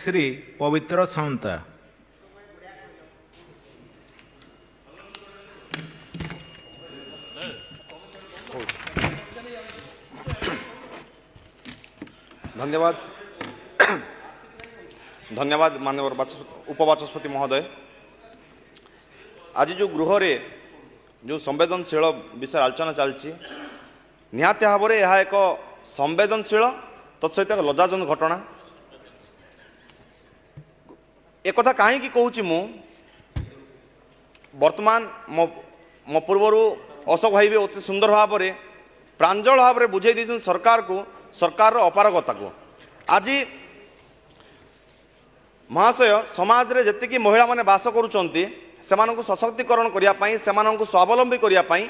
ଶ୍ରୀ ପବିତ୍ର ସାମନ୍ତା। ଧନ୍ୟବାଦ, ଧନ୍ୟବାଦ ମାନ୍ୟବର ଉପବାଚସ୍ପତି ମହୋଦୟ। ଆଜି ଯେଉଁ ଗୃହରେ ଯେଉଁ ସମ୍ବେଦନଶୀଳ ବିଷୟରେ ଆଲୋଚନା ଚାଲିଛି, ନିହାତି ଭାବରେ ଏହା ଏକ ସମ୍ବେଦନଶୀଳ ତତ୍ସହିତ ଏକ ଲଜ୍ଜାଜନକ ଘଟଣା। ଏକଥା କାହିଁକି କହୁଛି ମୁଁ, ବର୍ତ୍ତମାନ ମୋ ପୂର୍ବରୁ ଅଶୋକ ଭାଇ ବି ଅତି ସୁନ୍ଦର ଭାବରେ ପ୍ରାଞ୍ଜଳ ଭାବରେ ବୁଝେଇ ଦେଇଛନ୍ତି ସରକାରକୁ, ସରକାରର ଅପାରଗତାକୁ। ଆଜି ମହାଶୟ, ସମାଜରେ ଯେତିକି ମହିଳାମାନେ ବାସ କରୁଛନ୍ତି, ସେମାନଙ୍କୁ ସଶକ୍ତିକରଣ କରିବା ପାଇଁ, ସେମାନଙ୍କୁ ସ୍ୱାବଲମ୍ବୀ କରିବା ପାଇଁ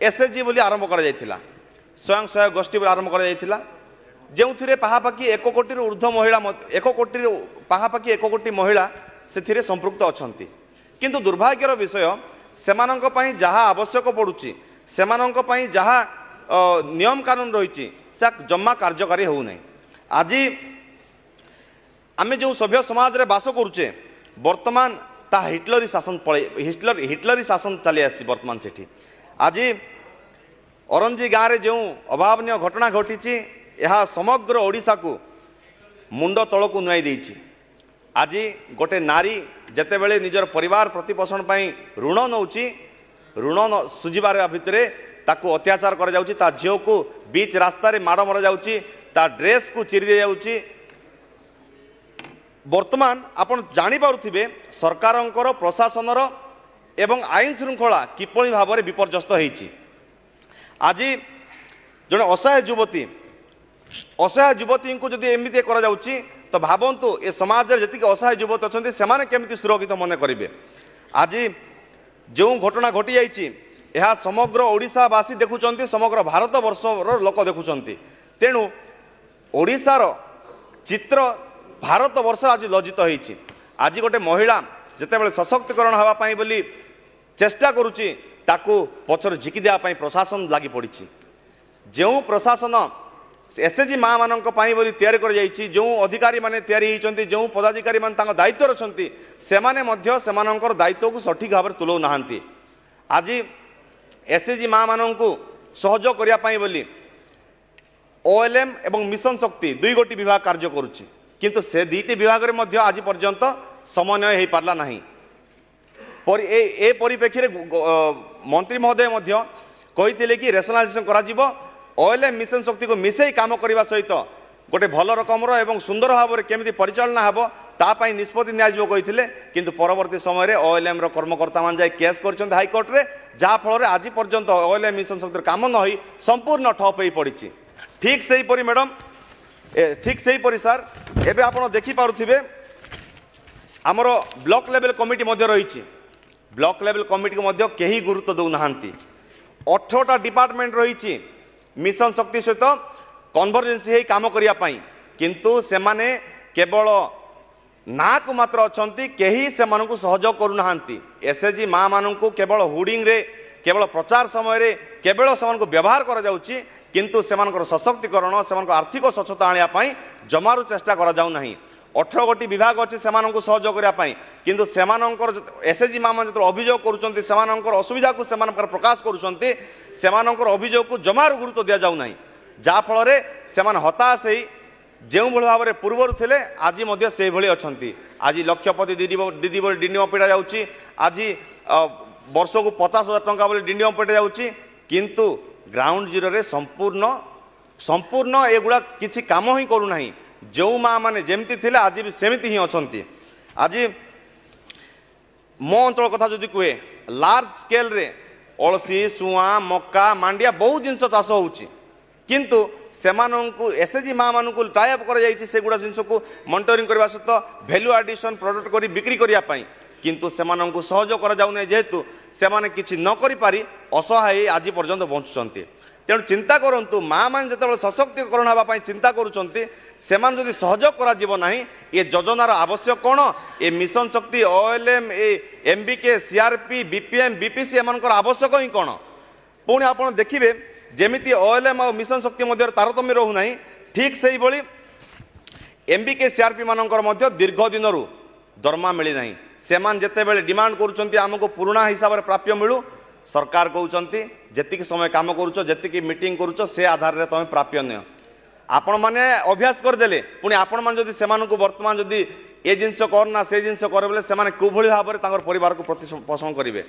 ଏସ୍ଏଚ୍ଜି ବୋଲି ଆରମ୍ଭ କରାଯାଇଥିଲା, ସ୍ୱୟଂ ସହାୟକ ଗୋଷ୍ଠୀ ବୋଲି ଆରମ୍ଭ କରାଯାଇଥିଲା, ଯେଉଁଥିରେ ପାଖାପାଖି 1 କୋଟିରୁ ଉର୍ଦ୍ଧ୍ୱ ମହିଳା, 1 କୋଟିରୁ ପାଖାପାଖି 1 କୋଟି ମହିଳା ସେଥିରେ ସମ୍ପୃକ୍ତ ଅଛନ୍ତି। କିନ୍ତୁ ଦୁର୍ଭାଗ୍ୟର ବିଷୟ, ସେମାନଙ୍କ ପାଇଁ ଯାହା ଆବଶ୍ୟକ ପଡ଼ୁଛି, ସେମାନଙ୍କ ପାଇଁ ଯାହା ନିୟମ କାନୁନ ରହିଛି, ସେ ଜମା କାର୍ଯ୍ୟକାରୀ ହେଉନାହିଁ। ଆଜି ଆମେ ଯେଉଁ ସଭ୍ୟ ସମାଜରେ ବାସ କରୁଛେ, ବର୍ତ୍ତମାନ ତାହା ହିଟଲରୀ ଶାସନ ପଳେଇ ହିଟଲରୀ ଶାସନ ଚାଲି ଆସିଛି ବର୍ତ୍ତମାନ ସେଠି। ଆଜି ଅରଞ୍ଜି ଗାଁରେ ଯେଉଁ ଅଭାବନୀୟ ଘଟଣା ଘଟିଛି, ଏହା ସମଗ୍ର ଓଡ଼ିଶାକୁ ମୁଣ୍ଡ ତଳକୁ ନୁଆଇ ଦେଇଛି। ଆଜି ଗୋଟେ ନାରୀ ଯେତେବେଳେ ନିଜର ପରିବାର ପ୍ରତିପୋଷଣ ପାଇଁ ଋଣ ନେଉଛି, ଋଣ ସୁଝିବାର ଭିତରେ ତାକୁ ଅତ୍ୟାଚାର କରାଯାଉଛି, ତା ଝିଅକୁ ବିଚ୍ ରାସ୍ତାରେ ମାଡ଼ ମରାଯାଉଛି, ତା ଡ୍ରେସ୍କୁ ଚିରି ଦିଆଯାଉଛି। ବର୍ତ୍ତମାନ ଆପଣ ଜାଣିପାରୁଥିବେ ସରକାରଙ୍କର, ପ୍ରଶାସନର ଏବଂ ଆଇନ ଶୃଙ୍ଖଳା କିପରି ଭାବରେ ବିପର୍ଯ୍ୟସ୍ତ ହେଇଛି। ଆଜି ଜଣେ ଅସହାୟ ଯୁବତୀ, ଅସହାୟ ଯୁବତୀଙ୍କୁ ଯଦି ଏମିତି କରାଯାଉଛି, ତ ଭାବନ୍ତୁ ଏ ସମାଜରେ ଯେତିକି ଅସହାୟ ଯୁବତୀ ଅଛନ୍ତି, ସେମାନେ କେମିତି ସୁରକ୍ଷିତ ମନେ କରିବେ? ଆଜି ଯେଉଁ ଘଟଣା ଘଟିଯାଇଛି, ଏହା ସମଗ୍ର ଓଡ଼ିଶାବାସୀ ଦେଖୁଛନ୍ତି, ସମଗ୍ର ଭାରତ ବର୍ଷର ଲୋକ ଦେଖୁଛନ୍ତି। ତେଣୁ ଓଡ଼ିଶାର ଚିତ୍ର ଭାରତ ବର୍ଷ ଆଜି ଲଜ୍ଜିତ ହେଇଛି। ଆଜି ଗୋଟେ ମହିଳା ଯେତେବେଳେ ସଶକ୍ତିକରଣ ହେବା ପାଇଁ ବୋଲି ଚେଷ୍ଟା କରୁଛି, ତାକୁ ପଛରେ ଝିକି ଦେବା ପାଇଁ ପ୍ରଶାସନ ଲାଗି ପଡ଼ିଛି। ଯେଉଁ ପ୍ରଶାସନ ଏସ୍ଏଚ୍ଜି ମାଆମାନଙ୍କ ପାଇଁ ବୋଲି ତିଆରି କରାଯାଇଛି, ଯେଉଁ ଅଧିକାରୀମାନେ ତିଆରି ହେଇଛନ୍ତି, ଯେଉଁ ପଦାଧିକାରୀମାନେ ତାଙ୍କ ଦାୟିତ୍ୱରେ ଅଛନ୍ତି, ସେମାନେ ମଧ୍ୟ ସେମାନଙ୍କର ଦାୟିତ୍ୱକୁ ସଠିକ୍ ଭାବରେ ତୁଲାଉ ନାହାନ୍ତି। ଆଜି ଏସ୍ଏଚ୍ଜି ମାଆମାନଙ୍କୁ ସହଯୋଗ କରିବା ପାଇଁ ବୋଲି ଓଏଲ୍ଏମ୍ ଏବଂ ମିଶନ ଶକ୍ତି ଦୁଇ ଗୋଟି ବିଭାଗ କାର୍ଯ୍ୟ କରୁଛି, କିନ୍ତୁ ସେ ଦୁଇଟି ବିଭାଗରେ ମଧ୍ୟ ଆଜି ପର୍ଯ୍ୟନ୍ତ ସମନ୍ୱୟ ହେଇପାରିଲା ନାହିଁ। ଏ ପରିପ୍ରେକ୍ଷୀରେ ମନ୍ତ୍ରୀ ମହୋଦୟ ମଧ୍ୟ କହିଥିଲେ କି ରେସନାଲାଇଜେସନ କରାଯିବ, ଓଏଲ୍ଏମ୍ ମିଶନ ଶକ୍ତିକୁ ମିଶାଇ କାମ କରିବା ସହିତ ଗୋଟେ ଭଲ ରକମର ଏବଂ ସୁନ୍ଦର ଭାବରେ କେମିତି ପରିଚାଳନା ହେବ, ତା ପାଇଁ ନିଷ୍ପତ୍ତି ନିଆଯିବ କହିଥିଲେ। କିନ୍ତୁ ପରବର୍ତ୍ତୀ ସମୟରେ ଓଏଲ୍ଏମ୍ର କର୍ମକର୍ତ୍ତାମାନେ ଯାଇ କେସ୍ କରିଛନ୍ତି ହାଇକୋର୍ଟରେ, ଯାହାଫଳରେ ଆଜି ପର୍ଯ୍ୟନ୍ତ ଓଏଲ୍ଏମ୍ ମିଶନ ଶକ୍ତିର କାମ ନ ହୋଇ ସମ୍ପୂର୍ଣ୍ଣ ଠପ୍ ହେଇ ପଡ଼ିଛି। ଠିକ୍ ସେହିପରି ମ୍ୟାଡ଼ାମ୍, ଠିକ୍ ସେହିପରି ସାର୍, ଏବେ ଆପଣ ଦେଖିପାରୁଥିବେ ଆମର ବ୍ଲକ ଲେଭେଲ କମିଟି ମଧ୍ୟ ରହିଛି। ବ୍ଲକ ଲେଭେଲ କମିଟିକୁ ମଧ୍ୟ କେହି ଗୁରୁତ୍ୱ ଦେଉନାହାନ୍ତି। 18ଟା ଡିପାର୍ଟମେଣ୍ଟ ରହିଛି ମିଶନ ଶକ୍ତି ସହିତ କନଭର୍ଜେନ୍ସି ହେଇ କାମ କରିବା ପାଇଁ, କିନ୍ତୁ ସେମାନେ କେବଳ ନାଁକୁ ମାତ୍ର ଅଛନ୍ତି, କେହି ସେମାନଙ୍କୁ ସହଯୋଗ କରୁନାହାନ୍ତି। ଏସ୍ଏଚ୍ଜି ମାଆମାନଙ୍କୁ କେବଳ ହୋର୍ଡିଂରେ, କେବଳ ପ୍ରଚାର ସମୟରେ କେବଳ ସେମାନଙ୍କୁ ବ୍ୟବହାର କରାଯାଉଛି, କିନ୍ତୁ ସେମାନଙ୍କର ସଶକ୍ତିକରଣ, ସେମାନଙ୍କ ଆର୍ଥିକ ସ୍ୱଚ୍ଛତା ଆଣିବା ପାଇଁ ଜମାରୁ ଚେଷ୍ଟା କରାଯାଉ ନାହିଁ। 18 ଗୋଟି ବିଭାଗ ଅଛି ସେମାନଙ୍କୁ ସହଯୋଗ କରିବା ପାଇଁ, କିନ୍ତୁ ସେମାନଙ୍କର ଏସ୍ଏଚ୍ଜି ମାଆମାନେ ଯେତେବେଳେ ଅଭିଯୋଗ କରୁଛନ୍ତି, ସେମାନଙ୍କର ଅସୁବିଧାକୁ ସେମାନଙ୍କର ପ୍ରକାଶ କରୁଛନ୍ତି, ସେମାନଙ୍କର ଅଭିଯୋଗକୁ ଜମାରୁ ଗୁରୁତ୍ୱ ଦିଆଯାଉ ନାହିଁ, ଯାହାଫଳରେ ସେମାନେ ହତାଶ ହେଇ ଯେଉଁଭଳି ଭାବରେ ପୂର୍ବରୁ ଥିଲେ, ଆଜି ମଧ୍ୟ ସେଇଭଳି ଅଛନ୍ତି। ଆଜି ଲକ୍ଷପତି ଦିଦି ଦିଦି ବୋଲି ଡିଣ୍ଡିମ ପିଟା ଯାଉଛି, ଆଜି ବର୍ଷକୁ 50,000 ଟଙ୍କା ବୋଲି ଡିଣ୍ଡିମ ପିଟା ଯାଉଛି, କିନ୍ତୁ ଗ୍ରାଉଣ୍ଡ ଜିରୋରେ ସମ୍ପୂର୍ଣ୍ଣ ସମ୍ପୂର୍ଣ୍ଣ ଏଗୁଡ଼ା କିଛି କାମ ହିଁ କରୁନାହିଁ। ଯେଉଁ ମା ମାନେ ଯେମିତି ଥିଲେ, ଆଜି ବି ସେମିତି ହିଁ ଅଛନ୍ତି। ଆଜି ମୋ ଅଞ୍ଚଳ କଥା ଯଦି କୁହେ, ଲାର୍ଜ ସ୍କେଲରେ ଅଳସୀ, ସୁଆଁ, ମକା, ମାଣ୍ଡିଆ ବହୁତ ଜିନିଷ ଚାଷ ହେଉଛି, କିନ୍ତୁ ସେମାନଙ୍କୁ ଏସ୍ଏଚ୍ଜି ମାଆମାନଙ୍କୁ ଟାଇଅପ୍ କରାଯାଇଛି ସେଗୁଡ଼ା ଜିନିଷକୁ ମନିଟରିଂ କରିବା ସହିତ ଭ୍ୟାଲୁ ଆଡିସନ୍ ପ୍ରଡକ୍ଟ କରି ବିକ୍ରି କରିବା ପାଇଁ, କିନ୍ତୁ ସେମାନଙ୍କୁ ସହଯୋଗ କରାଯାଉନାହିଁ। ଯେହେତୁ ସେମାନେ କିଛି ନ କରିପାରି ଅସହାୟ ହେଇ ଆଜି ପର୍ଯ୍ୟନ୍ତ ବଞ୍ଚୁଛନ୍ତି। ତେଣୁ ଚିନ୍ତା କରନ୍ତୁ, ମାଆମାନେ ଯେତେବେଳେ ସଶକ୍ତିକରଣ ହେବା ପାଇଁ ଚିନ୍ତା କରୁଛନ୍ତି, ସେମାନେ ଯଦି ସହଯୋଗ କରାଯିବ ନାହିଁ, ଏ ଯୋଜନାର ଆବଶ୍ୟକ କ'ଣ? ଏ ମିଶନ ଶକ୍ତି, ଓଏଲ୍ଏମ୍, ଏ ଏମ୍ବିକେ, ସିଆର୍ପି, ବିପିଏମ୍, ବିପିସି ଏମାନଙ୍କର ଆବଶ୍ୟକ ହିଁ କ'ଣ? ପୁଣି ଆପଣ ଦେଖିବେ, ଯେମିତି ଓଏଲ୍ଏମ୍ ଆଉ ମିଶନ ଶକ୍ତି ମଧ୍ୟରେ ତାରତମ୍ୟ ରହୁନାହିଁ, ଠିକ୍ ସେଇଭଳି ଏମ୍ବିକେ ସିଆର୍ପି ମାନଙ୍କର ମଧ୍ୟ ଦୀର୍ଘ ଦିନରୁ ଦରମା ମିଳିନାହିଁ। ସେମାନେ ଯେତେବେଳେ ଡିମାଣ୍ଡ କରୁଛନ୍ତି ଆମକୁ ପୁରୁଣା ହିସାବରେ ପ୍ରାପ୍ୟ ମିଳୁ, ସରକାର କହୁଛନ୍ତି ଯେତିକି ସମୟ କାମ କରୁଛ, ଯେତିକି ମିଟିଂ କରୁଛ, ସେ ଆଧାରରେ ତୁମେ ପ୍ରାପ୍ୟ ନିଅ। ଆପଣମାନେ ଅଭ୍ୟାସ କରିଦେଲେ, ପୁଣି ଆପଣମାନେ ଯଦି ସେମାନଙ୍କୁ ବର୍ତ୍ତମାନ ଯଦି ଏ ଜିନିଷ କର ନା ସେ ଜିନିଷ କର ବୋଲେ ସେମାନେ କେଉଁଭଳି ଭାବରେ ତାଙ୍କର ପରିବାରକୁ ପ୍ରତିପୋଷଣ କରିବେ?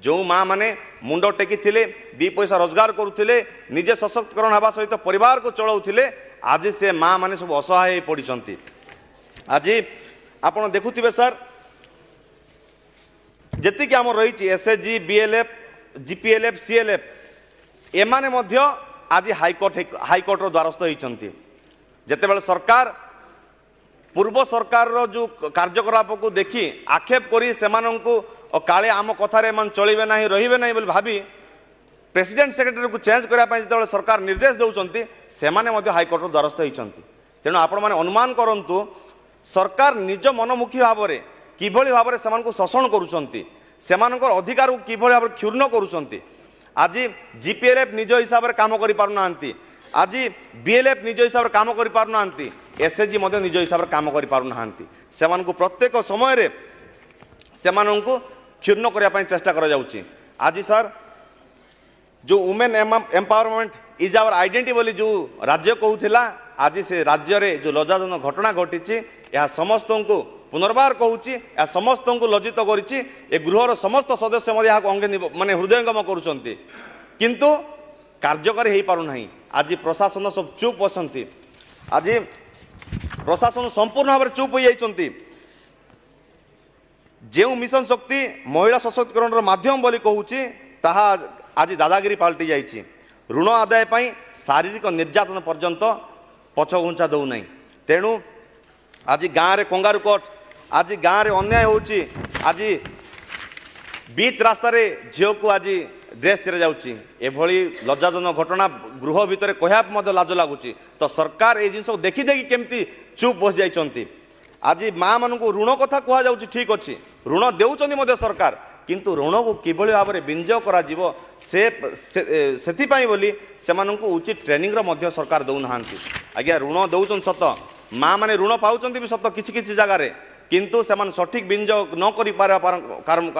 ଯେଉଁ ମା ମାନେ ମୁଣ୍ଡ ଟେକିଥିଲେ, 2 ପଇସା ରୋଜଗାର କରୁଥିଲେ, ନିଜେ ସଶକ୍ତିକରଣ ହେବା ସହିତ ପରିବାରକୁ ଚଳାଉଥିଲେ, ଆଜି ସେ ମା ମାନେ ସବୁ ଅସହାୟ ହେଇ ପଡ଼ିଛନ୍ତି। ଆଜି ଆପଣ ଦେଖୁଥିବେ ସାର୍, ଯେତିକି ଆମର ରହିଛି ଏସ୍ଏଚ୍ଜି, ବିଏଲ୍ଏଫ୍, ଜିପିଏଲ୍ଏଫ୍, ସିଏଲ୍ଏଫ୍, ଏମାନେ ମଧ୍ୟ ଆଜି ହାଇକୋର୍ଟର ଦ୍ୱାରସ୍ଥ ହୋଇଛନ୍ତି। ଯେତେବେଳେ ସରକାର ପୂର୍ବ ସରକାରର ଯେଉଁ କାର୍ଯ୍ୟକଳାପକୁ ଦେଖି ଆକ୍ଷେପ କରି ସେମାନଙ୍କୁ କାଳେ ଆମ କଥାରେ ଏମାନେ ଚଳିବେ ନାହିଁ, ରହିବେ ନାହିଁ ବୋଲି ଭାବି ପ୍ରେସିଡେଣ୍ଟ ସେକ୍ରେଟାରୀକୁ ଚେଞ୍ଜ କରିବା ପାଇଁ ଯେତେବେଳେ ସରକାର ନିର୍ଦ୍ଦେଶ ଦେଉଛନ୍ତି, ସେମାନେ ମଧ୍ୟ ହାଇକୋର୍ଟର ଦ୍ୱାରସ୍ଥ ହୋଇଛନ୍ତି। ତେଣୁ ଆପଣମାନେ ଅନୁମାନ କରନ୍ତୁ ସରକାର ନିଜ ମନମୁଖୀ ଭାବରେ କିଭଳି ଭାବରେ ସେମାନଙ୍କୁ ଶୋଷଣ କରୁଛନ୍ତି, ସେମାନଙ୍କର ଅଧିକାରକୁ କିଭଳି ଭାବରେ କ୍ଷୁଣ୍ଣ କରୁଛନ୍ତି। ଆଜି ଜିପିଏଲ୍ଏଫ୍ ନିଜ ହିସାବରେ କାମ କରିପାରୁନାହାନ୍ତି, ଆଜି ବିଏଲ୍ଏଫ୍ ନିଜ ହିସାବରେ କାମ କରିପାରୁନାହାନ୍ତି, ଏସ୍ଏଚ୍ଜି ମଧ୍ୟ ନିଜ ହିସାବରେ କାମ କରିପାରୁନାହାନ୍ତି। ସେମାନଙ୍କୁ ପ୍ରତ୍ୟେକ ସମୟରେ ସେମାନଙ୍କୁ କ୍ଷୁଣ୍ଣ କରିବା ପାଇଁ ଚେଷ୍ଟା କରାଯାଉଛି। ଆଜି ସାର୍, ଯେଉଁ "Women empowerment is our identity" ବୋଲି ଯେଉଁ ରାଜ୍ୟ କହୁଥିଲା, ଆଜି ସେ ରାଜ୍ୟରେ ଯେଉଁ ଲଜ୍ଜାଜନକ ଘଟଣା ଘଟିଛି, ଏହା ସମସ୍ତଙ୍କୁ ପୁନର୍ବାର କହୁଛି, ଏହା ସମସ୍ତଙ୍କୁ ଲଜ୍ଜିତ କରିଛି। ଏ ଗୃହର ସମସ୍ତ ସଦସ୍ୟ ମଧ୍ୟ ଏହାକୁ ଅଙ୍ଗେ ମାନେ ହୃଦୟଙ୍ଗମ କରୁଛନ୍ତି, କିନ୍ତୁ କାର୍ଯ୍ୟକାରୀ ହେଇପାରୁନାହିଁ। ଆଜି ପ୍ରଶାସନ ସବୁ ଚୁପ୍ ଅଛନ୍ତି। ଆଜି ପ୍ରଶାସନ ସମ୍ପୂର୍ଣ୍ଣ ଭାବରେ ଚୁପ୍ ହୋଇଯାଇଛନ୍ତି। ଯେଉଁ ମିଶନ ଶକ୍ତି ମହିଳା ସଶକ୍ତିକରଣର ମାଧ୍ୟମ ବୋଲି କହୁଛି, ତାହା ଆଜି ଦାଦାଗିରି ପାଲଟି ଯାଇଛି। ଋଣ ଆଦାୟ ପାଇଁ ଶାରୀରିକ ନିର୍ଯାତନା ପର୍ଯ୍ୟନ୍ତ ପଛଘୁଞ୍ଚା ଦେଉନାହିଁ। ତେଣୁ ଆଜି ଗାଁରେ କଙ୍ଗାରୁ କୋର୍ଟ, ଆଜି ଗାଁରେ ଅନ୍ୟାୟ ହେଉଛି। ଆଜି ବିଚ୍ ରାସ୍ତାରେ ଝିଅକୁ ଆଜି ଡ୍ରେସ୍ ଚିରା ଯାଉଛି। ଏଭଳି ଲଜ୍ଜାଜନକ ଘଟଣା ଗୃହ ଭିତରେ କହିବାକୁ ମଧ୍ୟ ଲାଜ ଲାଗୁଛି। ତ ସରକାର ଏଇ ଜିନିଷକୁ ଦେଖି ଦେଖି କେମିତି ଚୁପ୍ ବସିଯାଇଛନ୍ତି? ଆଜି ମା ମାନଙ୍କୁ ଋଣ କଥା କୁହାଯାଉଛି, ଠିକ୍ ଅଛି, ଋଣ ଦେଉଛନ୍ତି ମଧ୍ୟ ସରକାର, କିନ୍ତୁ ଋଣକୁ କିଭଳି ଭାବରେ ବିନିଯୋଗ କରାଯିବ ସେ ସେଥିପାଇଁ ବୋଲି ସେମାନଙ୍କୁ ଉଚିତ ଟ୍ରେନିଂର ମଧ୍ୟ ସରକାର ଦେଉନାହାନ୍ତି। ଆଜ୍ଞା, ଋଣ ଦେଉଛନ୍ତି ସତ, ମା ମାନେ ଋଣ ପାଉଛନ୍ତି ବି ସତ କିଛି କିଛି ଜାଗାରେ, କିନ୍ତୁ ସେମାନେ ସଠିକ୍ ବିନିଯୋଗ ନ କରିପାରିବା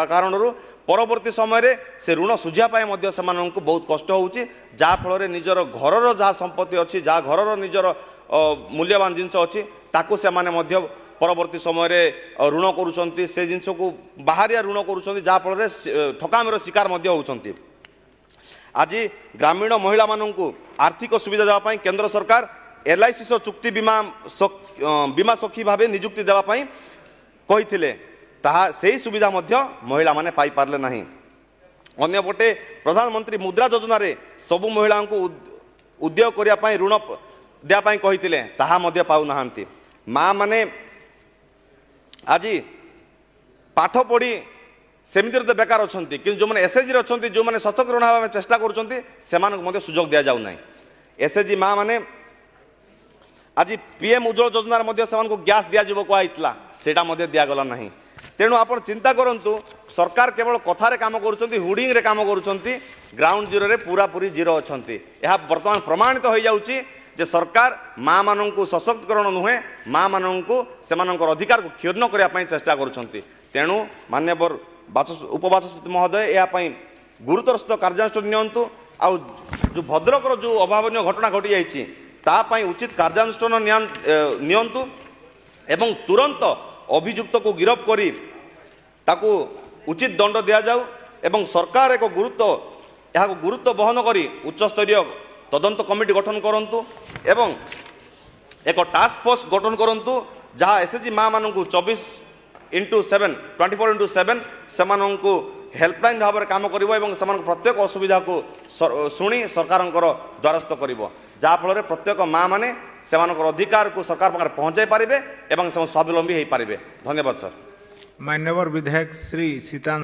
କାରଣରୁ ପରବର୍ତ୍ତୀ ସମୟରେ ସେ ଋଣ ଶୁଝିବା ପାଇଁ ମଧ୍ୟ ସେମାନଙ୍କୁ ବହୁତ କଷ୍ଟ ହେଉଛି, ଯାହାଫଳରେ ନିଜର ଘରର ଯାହା ସମ୍ପତ୍ତି ଅଛି, ଯାହା ଘରର ନିଜର ମୂଲ୍ୟବାନ ଜିନିଷ ଅଛି, ତାକୁ ସେମାନେ ମଧ୍ୟ ପରବର୍ତ୍ତୀ ସମୟରେ ଋଣ କରୁଛନ୍ତି, ସେ ଜିନିଷକୁ ବାହାରିଆ ଋଣ କରୁଛନ୍ତି, ଯାହାଫଳରେ ଠକାମିର ଶିକାର ମଧ୍ୟ ହେଉଛନ୍ତି। ଆଜି ଗ୍ରାମୀଣ ମହିଳାମାନଙ୍କୁ ଆର୍ଥିକ ସୁବିଧା ଦେବା ପାଇଁ କେନ୍ଦ୍ର ସରକାର ଏଲ୍ଆଇସି ସହ ଚୁକ୍ତି ବୀମା ସଖୀ ଭାବେ ନିଯୁକ୍ତି ଦେବା ପାଇଁ କହିଥିଲେ। ତାହା ସେହି ସୁବିଧା ମଧ୍ୟ ମହିଳାମାନେ ପାଇପାରିଲେ ନାହିଁ। ଅନ୍ୟପଟେ ପ୍ରଧାନମନ୍ତ୍ରୀ ମୁଦ୍ରା ଯୋଜନାରେ ସବୁ ମହିଳାଙ୍କୁ ଉଦ୍ୟୋଗ କରିବା ପାଇଁ ଋଣ ଦେବା ପାଇଁ କହିଥିଲେ, ତାହା ମଧ୍ୟ ପାଉନାହାନ୍ତି। ମା ମାନେ ଆଜି ପାଠ ପଢ଼ି ସେମିତିରେ ତ ବେକାର ଅଛନ୍ତି, କିନ୍ତୁ ଯେଉଁମାନେ ଏସ୍ଏଚ୍ଜିରେ ଅଛନ୍ତି, ଯେଉଁମାନେ ସଶକ୍ତିକରଣ ହେବା ପାଇଁ ଚେଷ୍ଟା କରୁଛନ୍ତି, ସେମାନଙ୍କୁ ମଧ୍ୟ ସୁଯୋଗ ଦିଆଯାଉନାହିଁ। ଏସ୍ଏଚ୍ଜି ମା ମାନେ ଆଜି ପିଏମ୍ ଉଜ୍ଜଳ ଯୋଜନାରେ ମଧ୍ୟ ସେମାନଙ୍କୁ ଗ୍ୟାସ୍ ଦିଆଯିବ କୁହାହେଇଥିଲା, ସେଇଟା ମଧ୍ୟ ଦିଆଗଲା ନାହିଁ। ତେଣୁ ଆପଣ ଚିନ୍ତା କରନ୍ତୁ, ସରକାର କେବଳ କଥାରେ କାମ କରୁଛନ୍ତି, ହୋର୍ଡିଂରେ କାମ କରୁଛନ୍ତି, ଗ୍ରାଉଣ୍ଡ ଜିରୋରେ ପୁରାପୁରି ଜିରୋ ଅଛନ୍ତି। ଏହା ବର୍ତ୍ତମାନ ପ୍ରମାଣିତ ହୋଇଯାଉଛି ଯେ ସରକାର ମାମାନଙ୍କୁ ସଶକ୍ତିକରଣ ନୁହେଁ, ମାମାନଙ୍କୁ ସେମାନଙ୍କର ଅଧିକାରକୁ କ୍ଷୁଣ୍ଣ କରିବା ପାଇଁ ଚେଷ୍ଟା କରୁଛନ୍ତି। ତେଣୁ ମାନ୍ୟବର ଉପବାଚସ୍ପତି ମହୋଦୟ, ଏହା ପାଇଁ ଗୁରୁତର ସହିତ କାର୍ଯ୍ୟାନୁଷ୍ଠାନ ନିଅନ୍ତୁ ଆଉ ଯେଉଁ ଭଦ୍ରକର ଯେଉଁ ଅଭାବନୀୟ ଘଟଣା ଘଟିଯାଇଛି, ତା ପାଇଁ ଉଚିତ କାର୍ଯ୍ୟାନୁଷ୍ଠାନ ନିଅନ୍ତୁ ଏବଂ ତୁରନ୍ତ ଅଭିଯୁକ୍ତକୁ ଗିରଫ କରି ତାକୁ ଉଚିତ ଦଣ୍ଡ ଦିଆଯାଉ ଏବଂ ସରକାର ଏକ ଗୁରୁତ୍ୱ ଏହାକୁ ଗୁରୁତ୍ୱ ବହନ କରି ଉଚ୍ଚସ୍ତରୀୟ ତଦନ୍ତ କମିଟି ଗଠନ କରନ୍ତୁ ଏବଂ ଏକ ଟାସ୍କ ଫୋର୍ସ ଗଠନ କରନ୍ତୁ, ଯାହା ଏସ୍ଏଚ୍ଜି ମାଆମାନଙ୍କୁ 24x7, 24x7 ସେମାନଙ୍କୁ ହେଲ୍ପଲାଇନ୍ ଭାବରେ କାମ କରିବ ଏବଂ ସେମାନଙ୍କ ପ୍ରତ୍ୟେକ ଅସୁବିଧାକୁ ଶୁଣି ସରକାରଙ୍କର ଦ୍ୱାରସ୍ଥ କରିବ, ଯାହାଫଳରେ ପ୍ରତ୍ୟେକ ମା ମାନେ ସେମାନଙ୍କର ଅଧିକାରକୁ ସରକାର ପାଖରେ ପହଞ୍ଚାଇ ପାରିବେ ଏବଂ ସେମାନେ ସ୍ୱାବଲମ୍ବୀ ହୋଇପାରିବେ। ଧନ୍ୟବାଦ ସାର୍। ମାନ୍ୟବର ବିଧାୟକ ଶ୍ରୀ ସୀତାଂଶୁ।